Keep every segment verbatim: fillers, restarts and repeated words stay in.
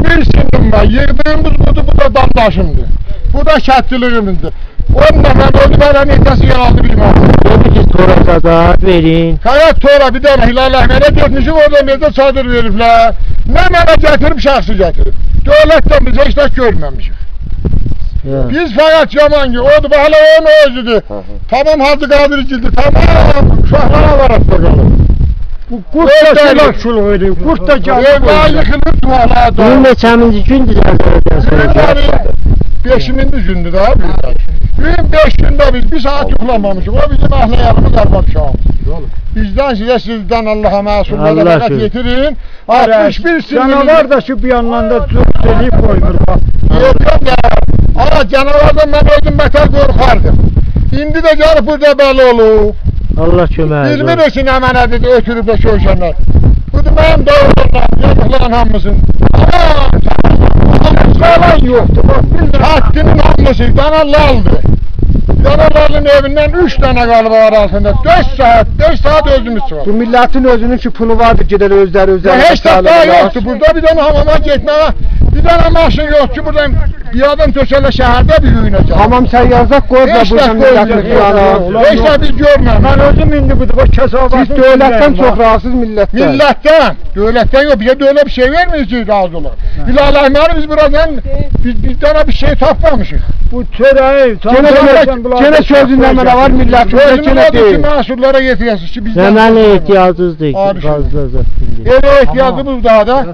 بیر سینیم وار. ییغدیغیمیز بودور، بو دا دامداشیمدیر. بو دا کتچیلیگیمیزدیر. اون نفر اؤلدو، بلکه نئچه‌سی یارالدی، بیلمم. دئدی کی، تورا زادا وئرین. هه، تورا بیر دنه هلال احمره گئتمیشیک، اورادا بیر ده چادیر وئریبلر. نه منه گتیریب، شخصی گتیریب. دؤولتدن بیز هئچ زاد گؤرمه‌میشیک. یا. بیز فقط یامان کی، اودور، باخ، هله اونون اؤزودور. هه، هه. تمام حاجی قادرگیلدیر، تمام اوشاقلار آراسیندا قالیر. بو قورد دا گلیر. قورد دا گلیر. ائولر ییخیلیر، توماقلار دا. بوگون نئچه‌مینجی گوندور زلزله‌دن سونرا؟ بوگون بئشینجی گوندور دا، بیز. بوگون بئش گونده بیز بیر ساعات یوخلامامیشیق. او بیزیم اهل عیالیمیز، آرواد اوشاغیمیز. بیزدن سیزه، سیزدن آللاها محصوللاری، آللاه فقط شوکور. یئتیرین. آلتمیش بیر سینیمیز. جاناوار دا کی، بیر یاندان دا جورت ائله‌ییب قویمور، باخ. یوخ، یوخ، یا. آ، جاناواردان من اؤزوم بتر قورخاردیم. ایندی ده گلیب بورادا بلی اولوب. آللاه کؤمک اولسون. بیلمیریک کی، نمنه‌دیر، اؤتوروب ده کؤشنلر. بودور منیم دوغولاریم، یازیقلارین هامیسینی. آ، قالان یوخدور، باخ، بیز ده. حدینین هامیسی دانا لالدیر. دانا لالین ائویندن اوچ دنه قالیب آراسیندا. دؤرد ساعات، بئش ساعات اؤزوموز چیخاریق. بو میللتین اؤزونون کی پولو واردی، گئدر اؤزلری، اؤزلری. یا، هئچ زاد دا یوخدور. بورادا بیر دنه حاماما گئتمه‌یه، بیر دنه ماشین یوخدور کی، بورادا بیر آدام تؤسه‌له شهرده بیر گون اوچه. حامام سیارزاد قویوبلار بورادا میللتین قویوبلار. هئچ ده بیز گؤرمه‌میشیک. من اؤزوم ایندی بودور، باخ، کثافتین ایچینده‌یم، باخ. سیز دؤولتدن چوخ راحاتسیز میللتدن. میللتدن، دؤولتدن یوخ، بیزه ده ائله بیر شئی وئرمیر کی، راضی اولاق. هه. هلال احمری بیز بورادان، بیز بیر دنه بیر شئی تاپمامیشیق. بو چؤره‌یی، یئنه، یئنه سؤزون نمنه وار، میللت، سؤزوموز اودور کی، محصوللارا یئتیره‌سیز کی، بیزدن نمنه احتیاجینیزدیر کی، آبی، فاضلا زاد ایندی. ائله احتیاجیمیز وار دا.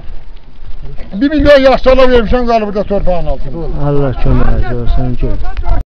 بیر میلیون یاخچی آلا وئرمیشم، قالیب بورادا تورپاغین آلتیندا. آللاه کؤمک اولسون، گؤر.